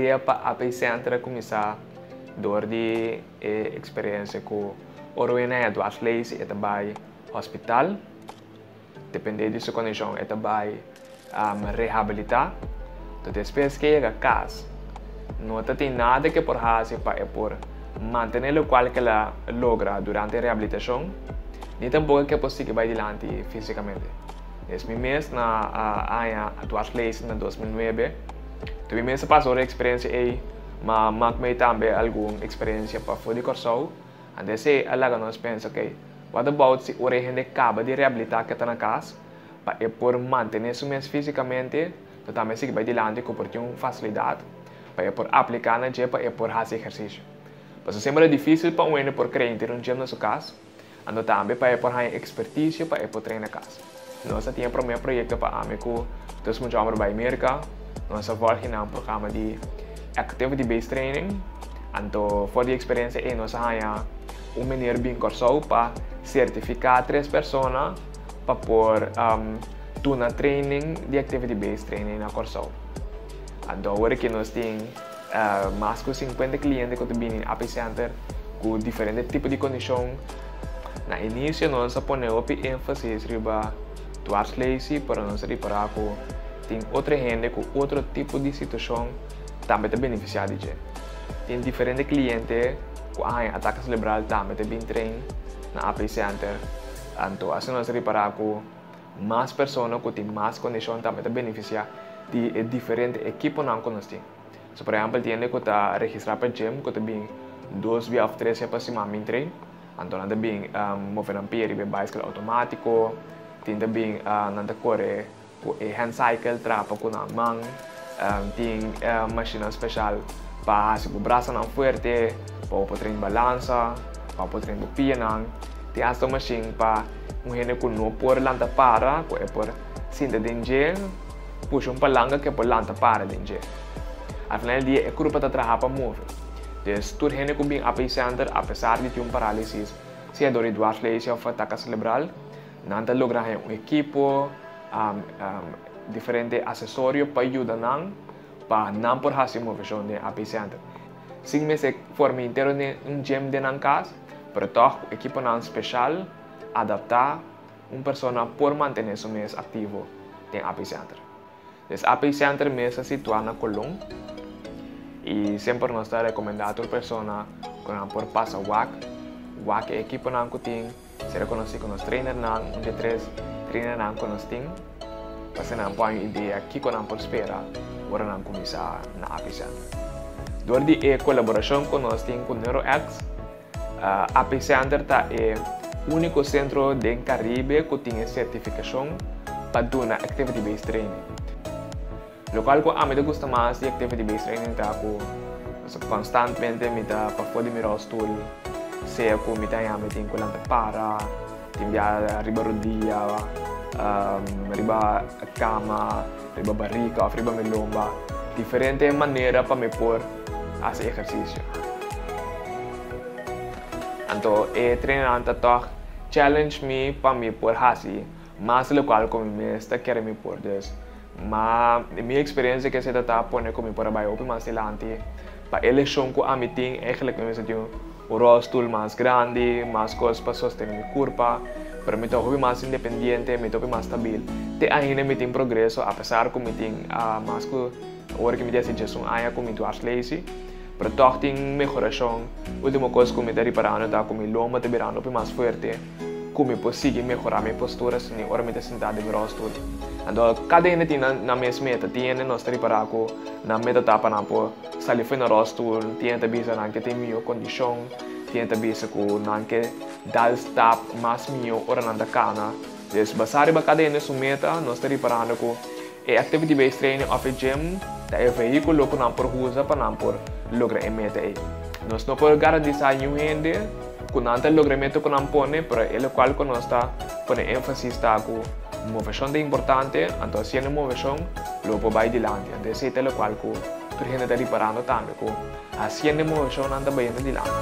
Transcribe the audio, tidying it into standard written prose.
Idea pa AP Center a kuminsá dor di e eksperensia ku ora un hende dwarslaesie e ta bai hospital, dependé di su kondishon e ta bai rehabilitá. Anto despues ku e yega kas no ta tin nada ku e por hasi pa e por mantené lokual ku el a logra durante e rehabilitashon ni tampoko ku e por sigui bai dilanti físikamente. Des mi mes na aña dwarslaesie na 2009. Anto mi mes a pasa ora e eksperensia ei, ma mak mei tambe algun eksperensia pafó di Kòrsou. Anto esei a laga nos pensa, okay, what about si ora e hende kaba di rehabilitá ke ta na kas, pa e por mantené su mes físikamente, anto tambe sigui bai dilanti ku por tin un fasilidat pa e por apliká na dje pa e por hasi ehersisio. Pasobra semper ta difísil pa un hende por krea henter un gym na su kas. Anto tambe pa e por haña ekspertisio pa e por traina kas. Nos a tin e promé proyekto pa ami ku dos mucha hòmber bai Merka. Nos a vòlgi nan un programa di Activity Based Training. Anto for di e eksperensia ei nos a haña un meneer bin Kòrsou pa sertifiká tres persona pa por duna training di Activity Based Training na Kòrsou. Anto awor aki nos tin Mas ku 50 kliente ku ta bini AP Center ku diferente tipo di kondishon. Na inisio nos a pone hopi énfasis riba dwarslaesie, pero nos a ripará ku tin otro hende ku otro tipo di situashon tambe ta benefisiá di dje. Tin diferente kliente ku a haña atake selebral tambe ta bin train na AP Center. Anto asina nos a ripará ku mas persona ku tin mas kondishon tambe ta benefisiá di e diferente ekiponan ku nos tin. So por ehèmpel tin hende ku ta registrá pa gym ku ta bin dos bia òf tres bia pa siman bin train, anto nan ta bin move nan pia riba e baiskel outomátiko, tin ta bin nan ta kore ku e hand cycle trapa ku nan man, tin mashinnan speshal pa hasi bo brasanan fuerte, pa bo por train balansa, pa bo por train bo pianan, tin asta un mashin pa un hende ku no por lanta para ku e por sinta den dje, pusha un palanka ku e por lanta para den dje. Al final di dia e kurpa ta traha pa move. Dus tur hende ku bin AP Center apesar di tin un parálisis, sea dor di dwarslaesie òf ataka selebral, nan ta logra haña un ekipo, diferente asesorio pa yuda nan pa nan por hasi moveshon den AP Center. Sin mester forma henter un gym den nan kas, pero tòg ku ekiponan speshal adaptá un persona por mantené su mes aktivo den AP Center. Des AP Center mes ta situá na Colón i semper nos ta rekomendá tur persona ku nan por pasa wak, wak e ekiponan ku tin, Sera konosí ku nos trainernan, un di e tres trainernan ku nos tin, pa asina nan por haña un idea kiko nan por spera ora nan kuminsá na AP Center. Dor di e kolaborashon ku nos tin ku NeuroX, AP Center ta e úniko sentro den Karibe ku tin e sertifikashon pa duna Activity Based Training. Lokual ku ami ta gusta mas di activity based training ta ku konstantmente mi ta pafó di mi rolstoel, sea ku mi ta haña mi tin ku lanta para, tin bia riba rodia, riba kama, riba barika òf riba mi lomba, diferente manera pa mi por hasi ehersisio. Anto e trainernan ta tòg challenge mi pa mi por hasi mas di lokual ku mi mes ta kere mi por. Dus Ma mi experiencia ke esei ta ta pone ku mi por a bai hopi mas dilanti. Pa e leshon ku ami tin eigenlijk mi mester tin un rolstoel mas grandi, mas kos pa sostene mi kurpa, pero mi ta hopi mas independiente, mi ta hopi mas stabil. Te ainda mi tin progreso apesar ku mi tin mas ku ora ku mi tin hasi djesun aña ku mi dwarslaesie, pero tòg tin mehorashon. Ultimo kos ku mi ta riparando ta ku mi lomba ta birando hopi mas fuerte. Ku mi por sigui mehorá mi postura asina ora mi ta sintá den mi rolstoel. Anto kada hende tin nan mes meta. Tin hende nos ta ripará ku nan meta ta pa nan por sali for nan rolstoel, tin hende ta bisa nan ke tin mihó kondishon, tin hende ta bisa ku nan ke dal stap mas mihó ora nan ta kana. Dus basá riba kada hende su meta nos ta riparando ku e activity based training òf e gym ta e vehíkulo ku nan por usa pa nan por logra e meta ei. Nos no por garantisá niun hende. Ku nan ta logra e meta ku nan pone, pero e lokual ku nos ta pone énfasis ta ku moveshon ta importante, anto hasiendo moveshon lo por bai dilanti. Anto esei ta lokual ku tur hende ta riparando tambe, ku hasiendo e moveshon nan ta bayendo dilanti.